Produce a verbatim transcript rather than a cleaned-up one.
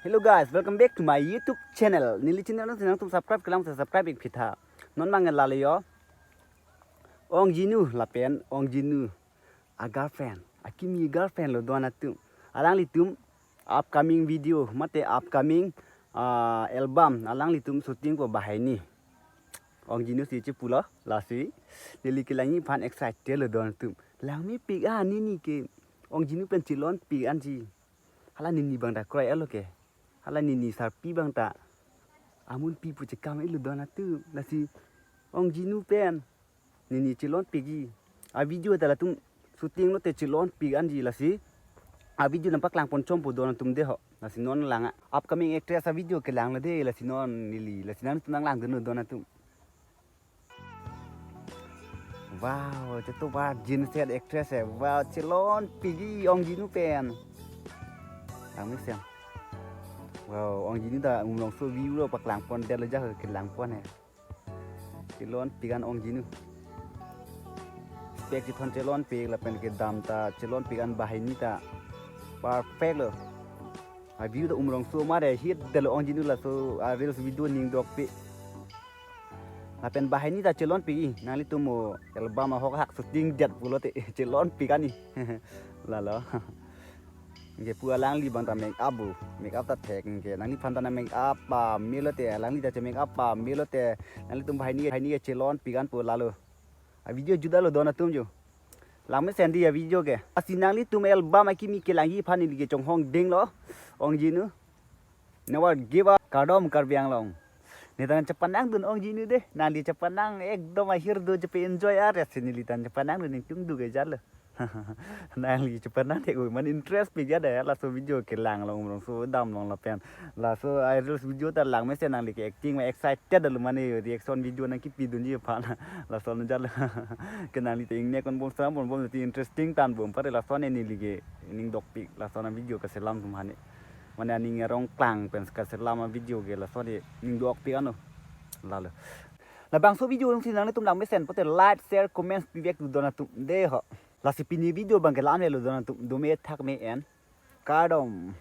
Hello guys, welcome back to my YouTube channel. Neli channel nangtum subscribe kelang, subscribe ik pitha. Non mang lale yo. Ong Jinu lapen Ong Jinu a girlfriend, akimi girlfriend lo don atum. Alanglitum upcoming video mate upcoming ah, album alanglitum shooting po banghini. Ong Jinu si chepulo, lasi neli kelang-i aphan excited lo don atum. Langmepik an neli ke, Ong Jinu pen chelonpik anji. Hala neli bang ta kroilo ke. Hala neli sarpi bang ta amun pi pu chekam ilo don atum. Lasi Ong Jinu pen neli chelonpik-i. A video ta latum shooting lote chelonpik anji, lasi a video nangpaklang pon chompo don atum de ho. Lasi non lang upcoming actress a video kelang lo de, lasi non neli, lasi nangtum nanglang dun lo don atum. Wow, chetu ba jin set actress eh. Wow, chelonpik-i Ong Jinu pen. Langmesen. Wow, Ong Jinu ta Umrongso view lo paklang pon det lo, ja kelang pon eh. Chelonpik an Ong Jinu. Spec chethon chelonpik lapen kedam ta chelonpik an banghini ta perfect lo. A view ta Umrongso mare hit det lo Ong Jinu, laso a reels video ning dokpik. Lapen banghini ta chelonpik-i, nanglitum mo album ahok hak shooting det pulote chelonpik ani. Lalo. Ke pu alangli bang ta make up bu, make up ta thek ke. Nangliphan ta nang make up pame lote, alangli ta che make up pame lote, nanglitum banghini, banghini ke chelonpik an pu lalo. A video juda lo don atum jo. Langmesen di a video ke. Lasi nanglitum album akimi kelang-i aphan neli ke chonghong ding lo. Ong Jinu, never give up, kardom Karbi Anglong. Neta nang chepanang dun Ong Jinu de, nangli chepanang ekdom ahir do chepe enjoy ar ya si neli tan chepanang dun ningtung do ke jalo. Nangli chepanang thek-o, man interest pik ja de, laso video kelang long long, so dam long lapen. Laso a reels video ta langmesen nangli ke acting ma excited lo mane reaction video nangkepi dunji aphan. Laso non jalo. Ke nangli ta ingnek kon bom sam bom bom ti interesting tan bom pare, laso ne neli ke ning dokpik, laso na video kaselam atum hane. Mane aning arong klang pen kaselam a video ke laso ne ning dokpik ano. Lalo. Labangso video along si nanglitum langmesen pote like, share, comments pivek tu don atum de ho. Lasi pini video bang ke lam lo don atum, dome thak me en. Kardom.